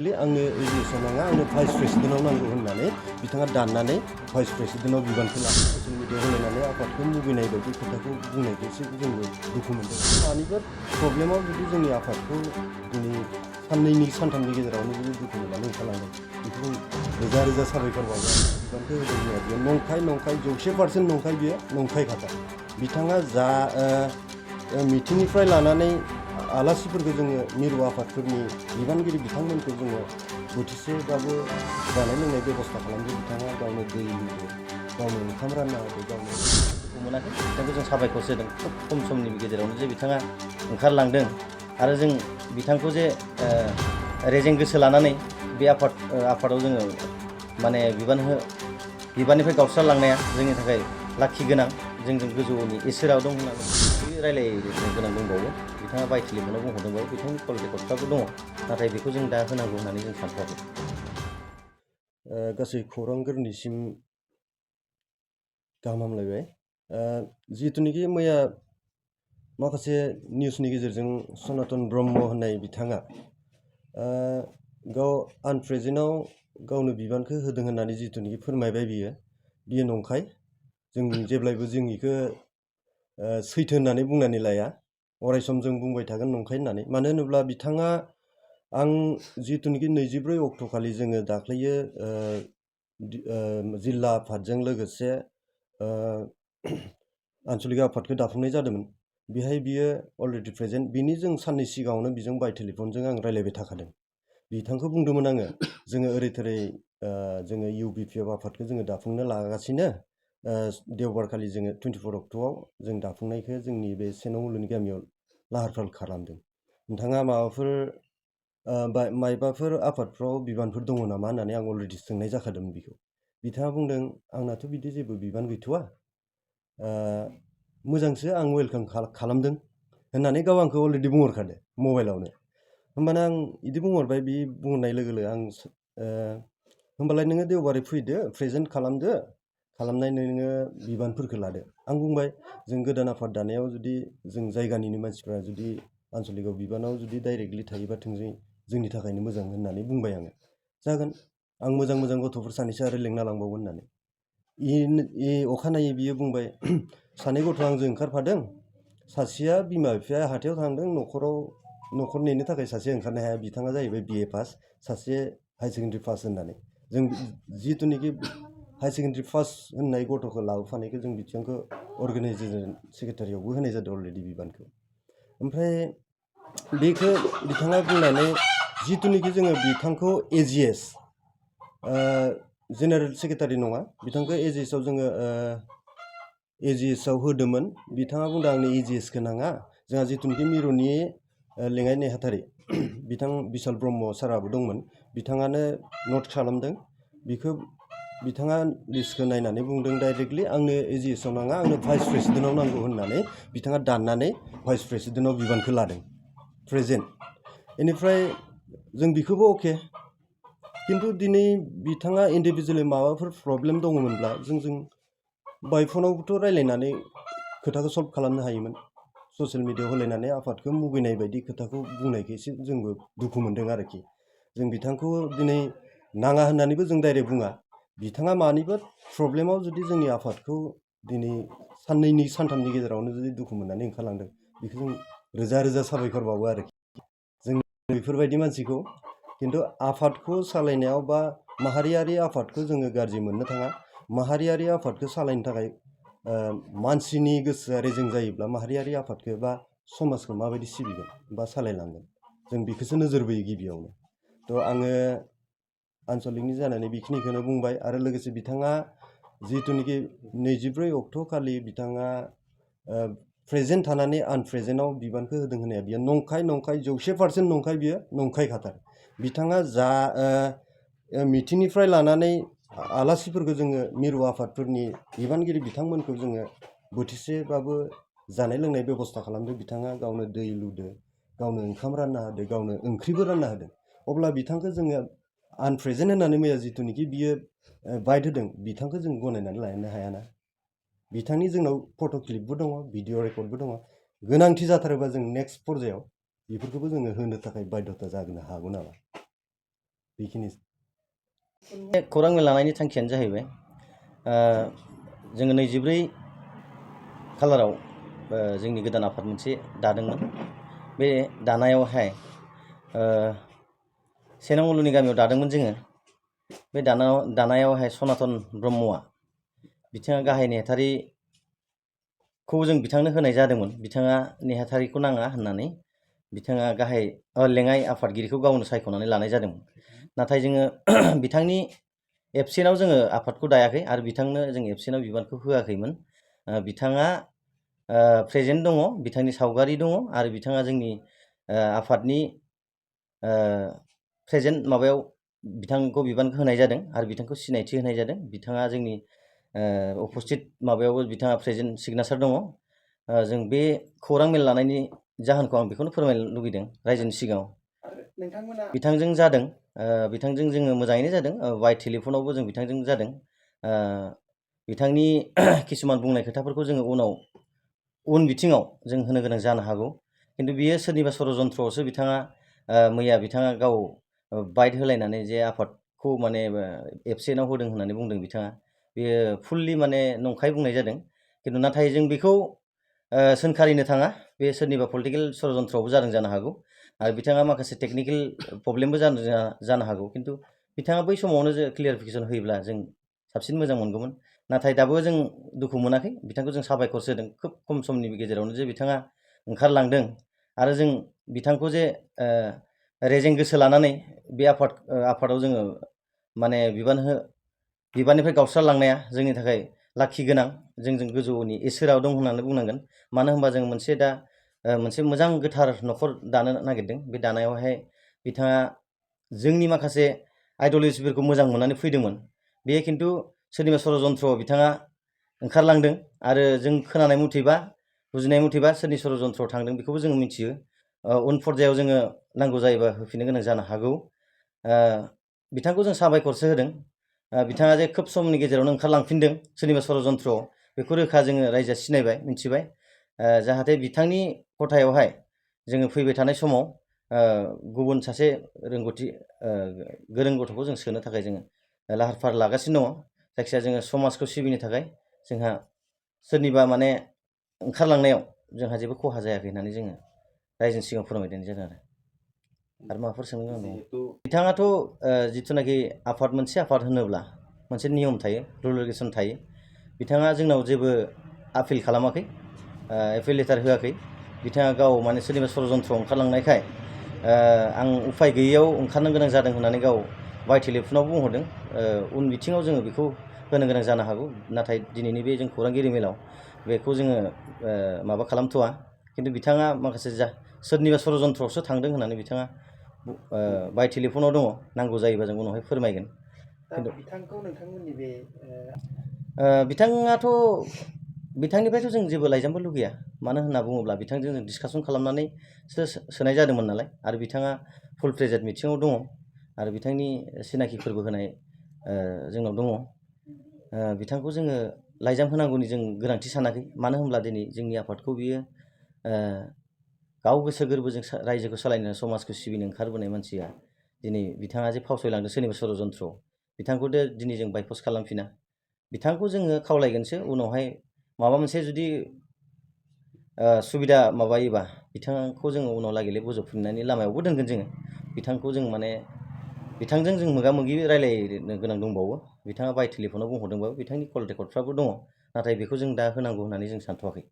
आंनो एजुकेसन नाङा आंनो भाइस प्रेसिडेन्टआव नांगौ होननानै बिथाङा दाननानै भाइस प्रेसिडेन्टआव बिबानखौ लादों। ससियेल मिडियायाव होलायनानै आफादखौ मुगैनाय बायदि खोथाखौ बुंनायखौ एसे जोंबो दुखु मोनदों। मानिबा प्रब्लेमाव जुदि जोंनि आफादखौ दिनै साननैनि सानथामनि गेजेरावनो जुदि दुखु मोननानै ओंखारलांदों बेखौ रोजा रोजा साबायखर बावबाय। बिबानखौ होदों होननाया बेयो नंखाय 100% नंखाय बियो नंखायखाथा। बिथाङा जा मिटिंनिफ्राय लानानै आलासिफोरखौ जोङो मिरु आफादफोरनि बिबानगिरि बिथांमोनखौ जोङो बोथिसेबाबो जानाय लोंनाय बेबस्था खालामदों। बिथाङा गावनो दै लुदो, गावनो ओंखाम रानना होदो, गावनो मोनाखै। बिथांखौ जों साबायखर होदों खुब खम समनि गेजेरावनो जे बिथाङा ओंखारलांदों आरो जों बिथांखौ जे रेजें गोसो लानानै बे आफादाव जोङो माने बिबाननिफ्राय गावस्रालांनाया जोंनि थाखाय लाखि गोनां। जोंजों गोजौनि इसोराव दं होननानै रायलायनो गोनां दंबावो। बिथाङा बाय टेलिफनाव बुंहरदोंबाबो बिथांनि कल रेकर्डफ्राबो दङ, नाथाय बेखौ जों दा होनांगौ होननानै जों सानथ'वाखै। गासै खौरांगिरिनिसिम गाहाम हामलायबाय। जिहेतुनिखि मैया माखासे निउसनि गेजेरजों सनातन ब्रह्म होननाय बिथाङा गाव आनप्रेजेन्टआव गावनो बिबानखौ होदों होननानै जिथुनिखि फोरमायबाय बियो नंखाय। जों जेब्लायबो जों बेखौ सैथो होननानै बुंनानै लाया, अरायसम जों बुंबाय थागोन नंखाय होननानै। मानो होनोब्ला बिथाङा आं जिथुनिखि 24 अक्ट'खालि जोङो दाख्लैयो जिल्ला आफादजों लोगोसे आनसलिक आफादखौ दाफुंनाय जादोंमोन। बेहाय बियो अलरेडि प्रेजेन्ट। बिनि जों साननै सिगाङावनो बिजों बाय टेलिफनजों आं रायलायबाय थाखादों। बिथांखौ बुंदोंमोन आङो जोङो ओरै थोरै जोङो UBPF आफादखौ जोङो दाफुंनो लागासिनो। देवबारखालि जोङो 24 अक्ट'आव जों दाफुंनायखौ जोंनि बे सेनमुलुनि गामियाव लाहार फाहार खालामदों। नोंथाङा मायबाफोर आफादफ्राव बिबानफोर दङ नामा होननानै आं अलरेडि सोंनाय जाखादोंमोन बिखौ। बिथाङा बुंदों आंनाथ' बिदि जेबो बिबान गैथ'वा, मोजांसो आं वेलकाम खालामदों होननानै गाव आंखौ अलरेडि बुंहरखादों मबाइलावनो। होमबाना आं बिदि बुंहरबाय। बि बुंहरनाय लोगो लोगो आं होमबालाय नोङो देवबारै फैदो, प्रेजेन्ट खालामनाय नोङो बिबानफोरखौ लादो। आं बुंबाय जों गोदान आफाद दानायाव जुदि जों जायगानिनो मानसिफ्रा जुदि आनसलिकआव बिबानाव जुदि डाइरेक्टलि थायोबा थोंजों जोंनि थाखायनो मोजां होननानै बुंबाय आङो। जागोन, आं मोजां गथ'फोर सानैसो आरो लेंना लांबावगोन होननानै। अखानायै बियो बुंबाय सानै गथ' आंजों ओंखारफादों, सासेया बिमा बिफाया हाथायाव थांदों, न'खर नेनो थाखाय सासे ओंखारनो हाया। बिथाङा जाहैबाय BA पास, सासे हायार सेकेन्डारि पास होननानै। जों जिथुनिखि हायार सेकेन्डारि पास होननाय गथ'खौ लाबोफानायखौ जों बिथांखौ अर्गेनाइजेसन सेक्रेटारियावबो होनाय जादों अलरेडि बिबानखौ। ओमफ्राय बेखौ बिथाङा बुंनानै जिथुनिखि जोङो बिथांखौ AGS जेनेरेल सेक्रेटारि नङा, बिथांखौ AGSआव जोङो AGSआव होदोंमोन। बिथाङा बुंदों आंनो AGSखौ नाङा, जोंहा जिथुनिखि मिरुनि लेङाइ नेहाथारि बिथां बिशाल ब्रह्म साराबो दंमोन, बिथाङानो नट खालामदों। बिखौ बिथाङा लिस्टखौ नायनानै बुंदों डाइरेक्टलि आंनो AGSआव नाङा आंनो भाइस प्रेसिडेन्टआव नांगौ होननानै बिथाङा दाननानै भाइस प्रेसिडेन्टआव बिबानखौ लादों प्रेजेन्ट। बेनिफ्राय जों बिखौबो अके, खिन्थु दिनै बिथाङा इन्डिभिजुवेलि माबाफोर प्रब्लेम दङमोनब्ला जों बाय फनावबोथ' रायलायनानै खोथाखौ सल्भ खालामनो हायोमोन। ससियेल मिडियायाव होलायनानै आफादखौ मुगैनाय बायदि खोथाखौ बुंनायखौ एसे जोंबो दुखु मोनदों आरोखि। जों बिथांखौ दिनै नाङा होननानैबो जों डाइरेक्ट बुङा। बिथाङा मानिबा प्रब्लेमाव जुदि जोंनि आफादखौ दिनै साननैनि सानथामनि गेजेरावनो जुदि दुखु मोननानै ओंखारलांदों बेखौ जों रोजा रोजा साबायखर बावो आरोखि जों बेफोरबायदि मानसिखौ। खिन्थु आफादखौ सालायनायाव बा माहारियारि आफादखौ जोङो गाज्रि मोननो थाङा। माहारियारि आफादखौ सालायनो थाखाय मानसिनि गोसोआ रेजें जायोब्ला माहारियारि आफादखौ बा समाजखौ माबायदि सिबिगोन बा सालायलांगोन जों बेखौसो नोजोर बोयो गिबियावनो। थ' आङो आनसलिकनि जानानै बेखिनिखौनो बुंबाय। आरो लोगोसे बिथाङा जिथुनिखि 24 अक्ट' खालि बिथाङा प्रेजेन्ट थानानै आनप्रेजेन्टआव बिबानखौ होदों होननाया बियो नंखाय 100% नंखाय, बियो नंखायखाथार। बिथाङा जा मिटिंनिफ्राय लानानै आलासिफोरखौ जोङो मिरु आफादफोरनि बिबानगिरि बिथांमोनखौ जोङो बोथिसेबाबो जानाय लोंनाय बेबस्था खालामदों। बिथाङा गावनो दै लुदो, गावनो ओंखाम रानना होदो, गावनो ओंख्रिबो रानना होदों। अब्ला बिथांखौ जोङो आनप्रेजेन्ट होननानै मैया जिथुनिखि बियो बाइट होदों, बिथांखौ जों गनायनानै लानो हायाना। बिथांनि जोंनाव फट' क्लिपबो दङ, भिडिअ रेकर्डबो दङ। गोनांथि जाथारोबा जों नेक्स्ट पर्यायाव बेफोरखौबो जोङो होनो थाखाय बाध्यता जानो हागौ नामा। बेखिनि बे खौरां मेल लानायनि थांखियानो जाहैबाय जोङो 24 खालाराव जोंनि गोदान आफाद मोनसे दादोंमोन। बे दानायावहाय सेनामुलुनि गामियाव दादोंमोन जोङो। बे दानायावहाय सनातन ब्रह्मआ बिथाङा गाहाय नेहाथारिखौ जों बिथांनो होनाय जादोंमोन। बिथाङा नेहाथारिखौ नाङा होननानै बिथाङा गाहाय लेङाइ आफादगिरिखौ गावनो सायख'नानै लानाय जादोंमोन। नाथाय जोङो बिथांनि एबसेन्टआव जोङो आफादखौ दायाखै आरो बिथांनो जों एबसेन्टआव बिबानखौ होआखैमोन। बिथाङा प्रेजेन्ट दङ, बिथांनि सावगारि दङ आरो बिथाङा जोंनि आफादनि प्रेजेन्ट माबायाव बिथांखौ बिबानखौ होनाय जादों आरो बिथांखौ सिनायथि होनाय जादों। बिथाङा जोंनि उपस्थित माबायावबो बिथाङा प्रेजेन्ट सिगनेचार दङ। जों बे खौरां मेल लानायनि जाहोनखौ आं बेखौनो फोरमायनो लुगैदों रायजोनि सिगाङाव। बिथांजों जादों, बिथांजों जोङो मोजाङैनो जादों। बाइ टेलिफनावबो जों बिथांजों जादों। बिथांनि किसुमान बुंनाय खोथाफोरखौ जोङो उन बिथिङाव जों होनो गोनां जानो हागौ, खिन्थु बियो सोरनिबा षड़यन्त्रआवसो बिथाङा मैया बिथाङा गाव बाइट होलायनानै जे आफादखौ माने एबसेन्टआव होदों होननानै बुंदों बिथाङा। बेयो फुल्लि माने नंखाय बुंनाय जादों। खिन्थु नाथाय जों बेखौ सोंखारिनो थाङा, बे सोरनिबा पलिटिकेल षड़यन्त्रआवबो जादों जानो हागौ आरो बिथाङा माखासे टेकनिकेल प्रब्लेमबो जानो हागौ। खिन्थु बिथाङा बै समावनो जे क्लियारिफिकेसन होयोब्ला जों साबसिन मोजां मोनगौमोन। नाथाय दाबो जों दुखु मोनाखै, बिथांखौ जों साबायखर होदों खोब खम समनि गेजेरावनो जे बिथाङा ओंखारलांदों आरो जों बिथांखौ जे रेजें गोसो लानानै बे आफादाव जोङो माने बिबाननिफ्राय गावस्रालांनाया जोंनि थाखाय लाखि गोनां। जोंजों गोजौनि इसोराव दं होननानै बुंनांगोन। मानो होनबा जों मोनसे मोजां गोथार न'खर दानो नागिरदों। बे दानायावहाय बिथाङा जोंनि माखासे आइडिय'लजिफोरखौ मोजां मोननानै फैदोंमोन। बेयो खिन्थु सोरनिबा षड़यन्त्रआव बिथाङा ओंखारलांदों आरो जों खोनानाय मथेबा, बुजिनाय मथेबा सोरनि षड़यन्त्रआव थांदों बेखौबो जों मिथियो। उन पर्यायाव जोङो नांगौ जायोबा होफिननो गोनां जानो हागौ। बिथांखौ जों साबायखरसो होदों। बिथाङा जे खोब समनि गेजेरावनो ओंखारलांफिनदों सोरनिबा षड़यन्त्रआव, बेखौ रोखा जोङो रायजोआ सिनायबाय, मिथिबाय। जाहाथे बिथांनि खथायावहाय जोङो फैबाय थानाय समाव गुबुन सासे रोंगौथि गोरों गथ'खौ जों सोनो थाखाय जोङो लाहार फाहार लागासिनो दङ। जायखिजाया जोङो समाजखौ सिबिनो थाखाय जोंहा सोरनिबा माने ओंखारलांनायाव जोंहा जेबो खहा जायाखै होननानै जोङो रायजोनि सिगाङाव फोरमायनाय जादों आरो माबाफोर सोंनो गोनां दं? बिथाङाथ' जिथुनाखि मोनसे आफाद होनोब्ला मोनसे नियम थायो, रुल रेगुलेसन थायो। बिथाङा जोंनाव जेबो आपिल खालामाखै, एपिल लेटार होआखै। बिथाङा गाव माने सोरनिबा षड़यन्त्रआव ओंखारलांनायखाय आं उफाय गैयैयाव ओंखारनो गोनां जादों होननानै गाव बाइ टेलिफनाव बुंहरदों। उन बिथिङाव जोङो बेखौ होनो गोनां जानो हागौ। नाथाय दिनैनि बे जों खौरांगिरि मेलाव बेखौ जोङो माबा खालामथ'वा। खिन्थु बिथाङा माखासे सोरनिबा षड़यन्त्रआवसो थांदों होननानै बिथाङा बाइ टेलिफनाव दङ। नांगौ जायोबा जों उनावहाय फोरमायगोन। खिन्थु बिथांखौ नोंथांमोननि बे बिथांनिफ्रायथ' जों जेबो लाइजामबो लुगैया। मानो होनना बुङोब्ला बिथांजों जों डिसकासन खालामनानैसो सोनाय जादोंमोन नालाय आरो बिथाङा फुल प्रेजेन्ट मिटिङाव दङ आरो बिथांनि सिनाखि फोरबो होनाय जोंनाव दङ। बिथांखौ जोङो लाइजाम होनांगौनि जों गोनांथि सानाखै। मानो होनब्ला दिनै जोंनि आफादखौ बियो गाव गोसो गोरबोजों रायजोखौ सालायनो, समाजखौ सिबिनो ओंखारबोनाय मानसिया दिनै बिथाङा जे फावसयलांदों सोरनिबा षड़यन्त्रआव, बिथांखौ दिनै जों बायकस खालामफिना। बिथांखौ जोङो खावलायगोनसो उनावहाय माबा मोनसे जुदि सुबिदा माबायोबा बिथांखौ जोङो उनाव लागैले बोजबफिननायनि लामायावबो दोनगोन जोङो। बिथांखौ जों माने बिथांजों जों मोगा मोगि रायलायनो गोनां दंबावो। बिथाङा बाइ टेलिफनाव बुंहरदोंबाबो बिथांनि कल रेकर्डफ्राबो दङ। नाथाय बेखौ जों दा होनांगौ होननानै जों सानथ'वाखै।